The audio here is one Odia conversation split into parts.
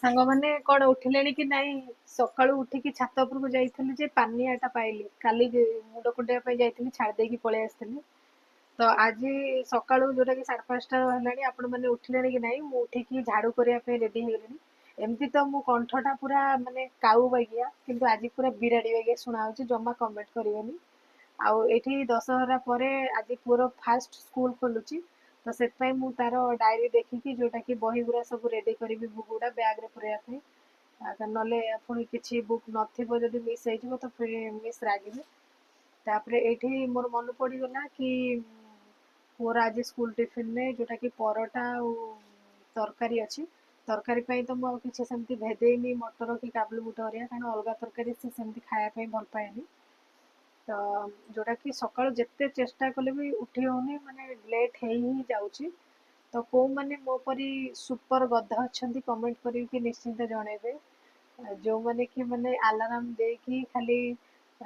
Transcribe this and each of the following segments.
ସାଙ୍ଗମାନେ କ'ଣ ଉଠିଲେଣି କି ନାଇଁ? ସକାଳୁ ଉଠିକି ଛାତ ଉପରକୁ ଯାଇଥିଲି ଯେ ପାନିଆଟା ପାଇଲି। କାଲି ମୁଣ୍ଡ କୁଣ୍ଡେଇବା ପାଇଁ ଯାଇଥିଲି, ଛାଡ଼ି ଦେଇକି ପଳେଇ ଆସିଥିଲି। ତ ଆଜି ସକାଳୁ ଯୋଉଟାକି 5:30 ହେଲାଣି, ଆପଣମାନେ ଉଠିଲେଣି କି ନାଇଁ? ମୁଁ ଉଠିକି ଝାଡ଼ୁ କରିବା ପାଇଁ ରେଡି ହେଇଗଲିଣି। ଏମିତି ତ ମୁଁ କଣ୍ଠଟା ପୁରା ମାନେ କାଉ ବାଗିଆ, କିନ୍ତୁ ଆଜି ପୁରା ବିରାଡ଼ି ବାଗିଆ ଶୁଣା ହଉଛି, ଜମା କମେଣ୍ଟ କରିବେନି। ଆଉ ଏଇଠି ଦଶହରା ପରେ ଆଜି ପୁଅର ଫାଷ୍ଟ ସ୍କୁଲ ଖୋଲୁଛି, ତ ସେଥିପାଇଁ ମୁଁ ତାର ଡାଏରୀ ଦେଖିକି ଯୋଉଟାକି ବହି ଗୁଡ଼ା ସବୁ ରେଡି କରିବି, ବୁକ୍ ଗୁଡ଼ା ବ୍ୟାଗରେ ପୁରେଇବା ପାଇଁ। ନହେଲେ ପୁଣି କିଛି ବୁକ୍ ନଥିବ, ଯଦି ମିସ୍ ହେଇଯିବ ତ ଫେରେ ମିସ୍ ରାଗିବେ। ତାପରେ ଏଇଠି ମୋର ମନେ ପଡ଼ିଗଲା କି ପୁଅର ଆଜି ସ୍କୁଲ ଟିଫିନରେ ଯୋଉଟାକି ପରଟା ଆଉ ତରକାରୀ ଅଛି। ତରକାରୀ ପାଇଁ ତ ମୁଁ ଆଉ କିଛି ସେମିତି ଭେଦେଇନି ମଟର କି କାବୁଲି ବୁଟ ହେରିକା, କାରଣ ଅଲଗା ତରକାରୀ ସେ ସେମିତି ଖାଇବା ପାଇଁ ଭଲ ପାଏନି। ତ ଯୋଉଟାକି ସକାଳୁ ଯେତେ ଚେଷ୍ଟା କଲେ ବି ଉଠି ହେଉନି, ମାନେ ଲେଟ୍ ହେଇ ହିଁ ଯାଉଛି। ତ କେଉଁମାନେ ମୋ ପରି ସୁପର ଗଧ ଅଛନ୍ତି କମେଣ୍ଟ କରିକି ନିଶ୍ଚିନ୍ତ ଜଣେଇବେ, ଯେଉଁମାନେ କି ମାନେ ଆଲାରାମ ଦେଇକି ଖାଲି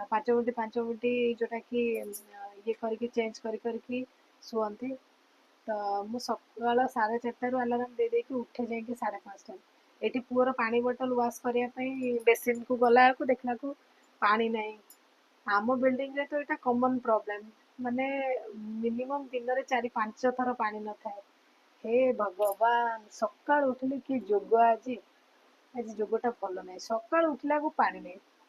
5 ମିନିଟ୍ 5 ମିନିଟ୍ ଯୋଉଟାକି ଇଏ କରିକି ଚେଞ୍ଜ କରି କରିକି ଶୁଅନ୍ତି। ତ ମୁଁ ସକାଳ 4:30ରୁ ଆଲାରାମ ଦେଇ ଦେଇକି ଉଠେ ଯାଇକି 5:30ରେ। ଏଇଠି ପୁଅର ପାଣି ବୋଟଲ ୱାଶ୍ କରିବା ପାଇଁ ବେସିନକୁ ଗଲା ବେଳକୁ ଦେଖିଲାକୁ ପାଣି ନାହିଁ। ଆମ ବିଲ୍ଡିଂରେ ତ ଏଇଟା କମନ୍ ପ୍ରୋବ୍ଲେମ୍, ମାନେ ମିନିମମ୍ ଦିନରେ 4-5 ଥର ପାଣି ନଥାଏ। ହେ ଭଗବାନ, ସକାଳୁ ଉଠିଲି କି ଯୋଗ ଆଜି, ଆଜି ଯୋଗଟା ଭଲ ନାହିଁ। ସକାଳୁ ଉଠିଲା ବେଳକୁ ପାଣି ନାହିଁ।